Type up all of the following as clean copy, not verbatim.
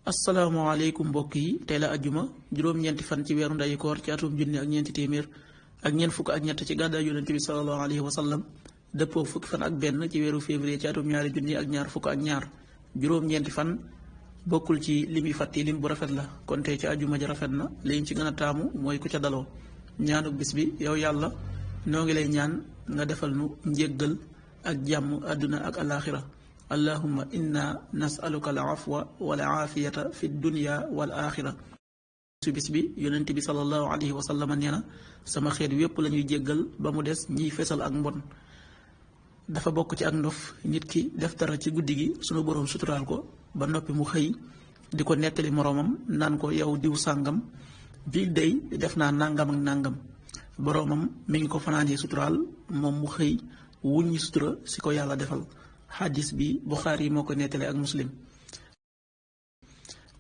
asalaamaaleykum mbokk yi tey la ajjuma juróom-ñeenti fan ci weeru ndayi koor ci atum junni ak ñeenti téeméer ak ñeent fukk ak ñett ci gàddaay yonent bi sallallahu alayhi wa sallam dëppoo fukki fan ak benn ci weeru février ci atum ñaari junni ak ñaar fukk ak ñaar juróom-ñeenti fan bokkul ci lim yi fàtti lim bu rafet la kon tey ci ajjuma ji rafet na liñ ci gën a taamu mooy ku ca daloo ñaanuk bis bi yow yàlla noo ngi lay ñaan nga defal nu njéggal ak jàmm àdduna ak alaaxira allahumma inna nasaluka al afwa wal aafiyata fi dunya wal axira su bis bi yonent bi sallallahu alayhi wa sallam nee na sama xeet wépp la ñuy jéggal ba mu des ñiy fesal ak mbon dafa bokk ci ak ndof nit ki def dara ci guddi gi sunu boroom suturaal ko ba noppi mu xëy di ko nettali moroomam naan ko yow diw sàngam bii day def naa nàngam ak nàngam boroomam mi ngi ko fanaanee suturaal moom mu xëy wuññi sutura si ko yàlla defal xadis bi Buxaari moo ko nettale ak Muslim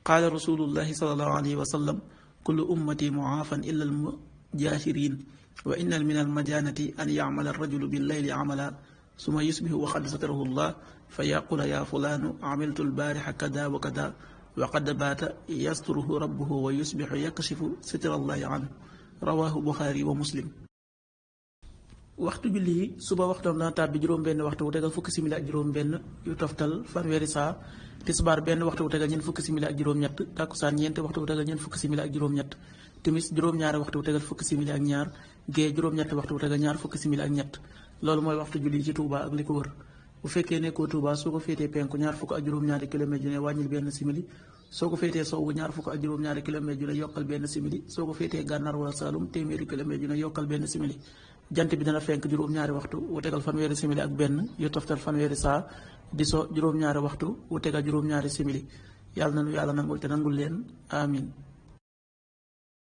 qaala rasulullahi sallallahu alayhi wa sallam kullu ummati muaafan illa al mujahirin wa inna min al majanati an yacmala arrajulu billayli camala suma yusbihu wa qad satarahu llah fa yaqula ya fulaanu camiltu albaarixa kada wa kada wa qad baata yasturuhu rabbuhu wa yusbixu yakshifu sitra allahi anhu rawahu Buxaari wa Muslim. waxtu julli yi suba waxtam dana tàbbi juróom-benn waxtu wu tegal fukki simili ak juróom-benn yu toftal fanweeri saa tisbaar benn waxtu wu tegal ñeent fukki simili ak juróom-ñett takkusaan ñeenti waxtu wu tegal ñeent fukki simili ak juróom-ñett timis juróom-ñaari waxtu wu tegal fukki simili ak ñaar gee juróom-ñetti waxtu wu tegal ñaar fukki simili ak ñett loolu mooy waxtu julli ci Touba ak li ko wër bu fekkee nekkoo Touba soo ko féetee penku ñaar fukk ak juróom-ñaari kilomètre ju ne wàññil benn simili soo ko féetee sowwu ñaar fukk ak juróom-ñaari kilomètre ju ne yokkal benn simili soo ko féetee gànnaar wala Saalum téeméeri kilomètre ju ne yokkal benn simili jant bi dana fenk juróom-ñaari waxtu wu tegal fanweeri simili ak benn yu toftal fanweeri saa di so juróom-ñaari waxtu wu tegal juróom-ñaari simili yàlla na nu yàlla nangul te nangul leen amin